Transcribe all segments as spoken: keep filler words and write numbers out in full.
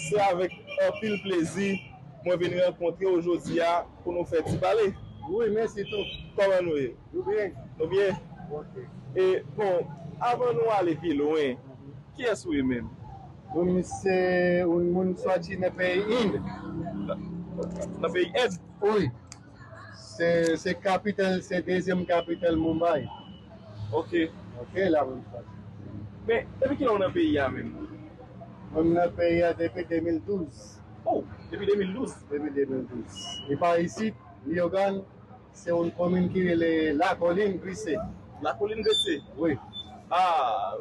Se avèk anpil plezi mwen vin rankontre w jodi a pou nou fè ti pale. Wi, mèsi tou. Kòman nou ye? Nou byen. Nou byen? Ok. E, bon, avan nou ale pi lwen, kiyès ou ye menm? Bon, mi se yon moun sòti nan peyi End. Nan peyi End? Wi. Se, se kapital, se dezyèm kapital Mumbai. Ok. Ok, la menm sa. Men, depi kilè w nan peyi a menm? Mwen nan peyi a depi de mil douz. Oh, depi de mil douz? Depi de mil douz. E pa isit, Lyogan, se yon komin ki rele Lakolin Grise. Lakolin Grise? Wi. Ah,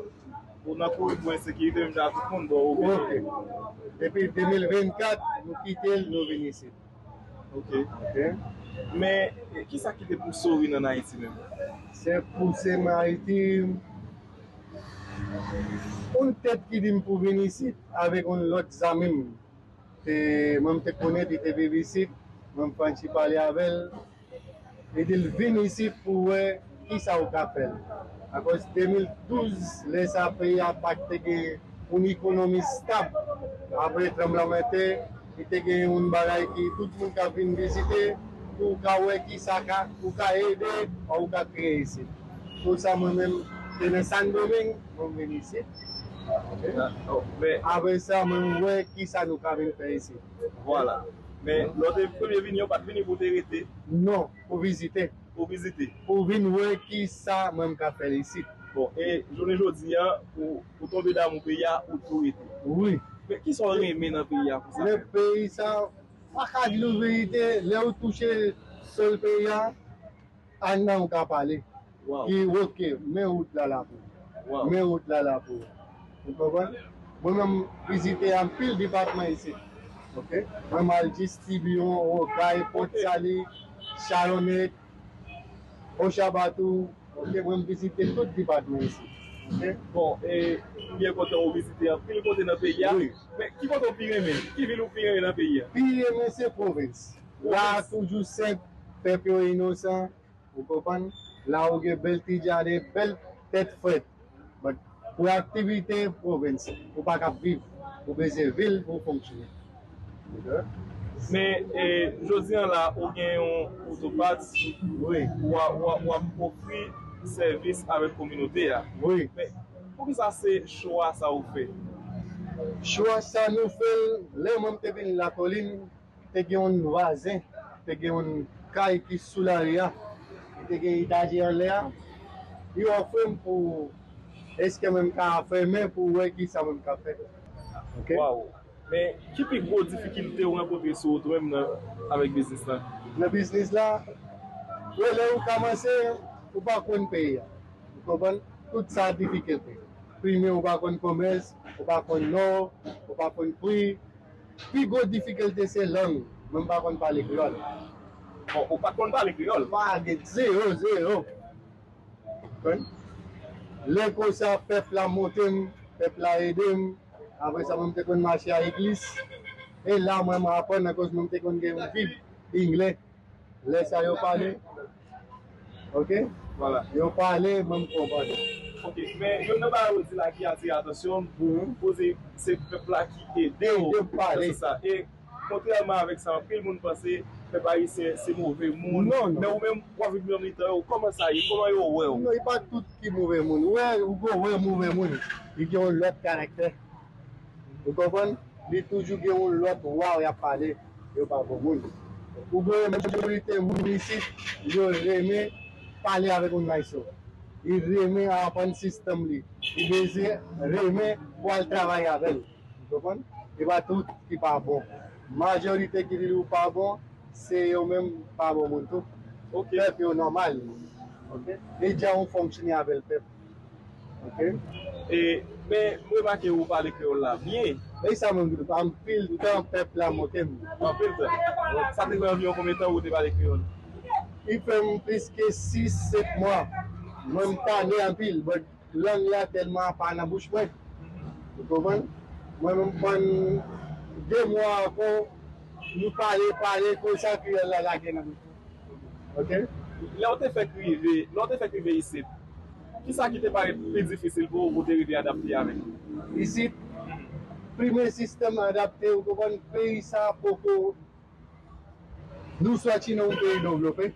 ou nan kouri pou ensekirite, m ta tout moun bò ou. Ok. Depi de mil vennkat, nou kite l, nou vin isit. Ok. Ok. Men, e, kisa ki te pouse w vin ann Ayiti menm? Se pouse m Ayiti, yon tèt ki di m pou vin isit avèk yon lòt zanmi m. Te, mwen m te konnen li te viv isit, mwen m fè yon ti pale avè l. Li di l vin isit pou wè kisa ou ka fè l. Akoz de mil douz, lè sa peyi a pa t te gen yon ekonomi stab. Apre tranblanmantè, li te gen yon bagay ki tout moun ka vin vizite, pou w ka wè kisa ka, ou ka ede, ou ka kreye isit. Pou sa, mwen menm, te nan Sandomeng, mwen vin isit. Apre sa, mwen wè kisa nou ka vin fè isit. Vwala. Men, lè w te premye vini, ou pa t vini pou w te rete? Non, pou vizite. Pou vizite. Pou vin wè kisa mwen m ka fè isit. Bon, e jounen jodi a, ou, ou tonbe damou peyi a, ou tou rete? Wi. Men kisa w renmen nan peyi a konsa? Men peyi sa, pa ka di nou verite, lè ou touche sòl peyi a, Ann nan ou ka pale. Wow. Ki, ok, men wout la la pou ou. Wow. Men wout la la pou ou. Ou konprann? Mwen menm vizite anpil depatman isit. Ok? Mwen m al jis Tibiyon, Okay, Pòt Sali, Sharonette, Ochabatou. Ok? Mwen m vizite tout depatman isit. Ok? Bon, e, m byen kontan ou vizite anpil kote nan peyi a. Wi. Men ki kote ou pi renmen? Ki vil ou pi renmen nan peyi a? Pi renmen se pwovens. La toujou senp, pèp yo inosan, ou konprann? La ou gen bèl ti jaden, bèl tèt frèt. But pou aktivite pwovens, ou pa kab viv, ou bezwen vil pou fonksyone. Men, e, jodi a la, ou gen yon otopat, wi, w a, w a, w ap ofri sèvis avèk kominote a. Wi. Men, poukisa se chwa sa ou fè? Chwa sa nou fè l, lè mwen m te vin Lakolin, te gen yon vwazen, te gen yon kay ki sou lari a, li te gen etaje anlè a, li ofri m pou èske mwen m ka fèmen pou wè kisa mwen m ka fè. Ok? Waw! Men, ki pi gwo difikilte ou rankontre sou wout ou menm nan, avèk biznis la? Nan biznis la, wè lè ou kòmanse, ou pa konn peyi a. Ou konprann? Tout sa difikilte. Premye, ou pa konn komès, ou pa konn non, ou pa konn pri. Pi gwo difikilte se lang. Mwen m pa konn pale kreyòl. Bon, ou pa t konn pale kreyòl? Pa gen, zewo, zewo. Konprann? Lè konsa, pèp la monte m, pèp la ede m. Apre sa, mwen m te konn mache a legliz. E la, mwen m aprann akoz mwen m te konn gen yon bib anglè. Lè sa yo pale, ok? Vwala. Yo pale, mwen m konprann. Ok, men youn nan bagay ou di la ki atire atansyon m, mhm, ou di se pèp la ki ede w. Ede m pale. Se sa. E kontrèman avèk sa, anpil moun panse pèp ayisyen se move moun. Non, non. Men ou menm, w ap viv nan mitan yo, kòman sa ye? Kòman yo wè w? Non, e pa tout ki move moun. Ou wè, ou gon wè move moun, li gen yon lòt karaktè. Ou konprann? Li toujou gen yon lòt wa y ap pale, yo pa bon moun. Ou gen majorite moun isit, yo renmen pale avèk yon nice. Li renmen aprann sistèm li. Li bezwen renmen pou al travay avè l. Ou konprann? E pa tout ki pa bon. Majorite ki di ou pa bon, se yo menm pa bon moun tou. Ok. Pèp yo nòmal. Ok? E dja ou fonksyone avè l pèp. Ok? E, men, m remake ou pale kreyòl la byen. E sa menm, anpil tan pèp la moke m. Anpil tan. Sa te fè anviwon konbyen tan ou te pale kreyòl? Li fè m plis ke sis, sèt mwa. Mwen, m tande anpil, but lang la tèlman pa nan bouch mwen. Ou konprann? Mwen menm, m pran de mwa ankò, nou pale, pale, konsa kreyòl la lage nan bouch mwen. Ok? Lè w te fèk rive, lè w te fèk rive isit, kisa ki te parèt pi difisil pou ou, pou w te rive adapte avèk? Isit, Premye sistèm adapte, ou konprann, peyi sa poko. Nou soti nan yon peyi devlope.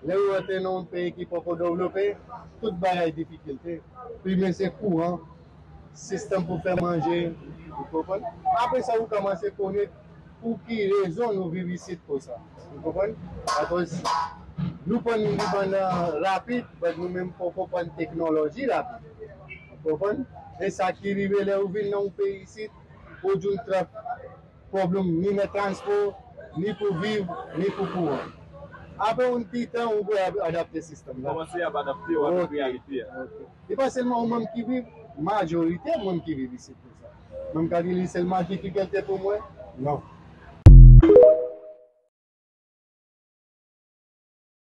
Lè ou antre nan yon peyi ki poko devlope, tout bagay difikilte. Premye se kouran, sistèm pou fè manje, ou konprann? Apre sa, ou kòmanse konnen pou ki rezon nou viv isit konsa. Ou konprann? Akoz nou pran endepandan rapid, but nou menm poko pran teknoloji rapid. Ou konprann? E sa ki rive lè ou vin nan yon peyi isit, ou jwenn trap pwoblèm ni nan transpò, ni pou viv, ni pou kouran. Apre yon ti tan, ou dwe adapte sistèm la. Kòmanse ap adapte w avèk reyalite a. Ok. E pa sèlman ou menm ki viv, majorite moun ki viv isit konsa. Mwen m ka di li sèlman difikilte pou mwen? Non.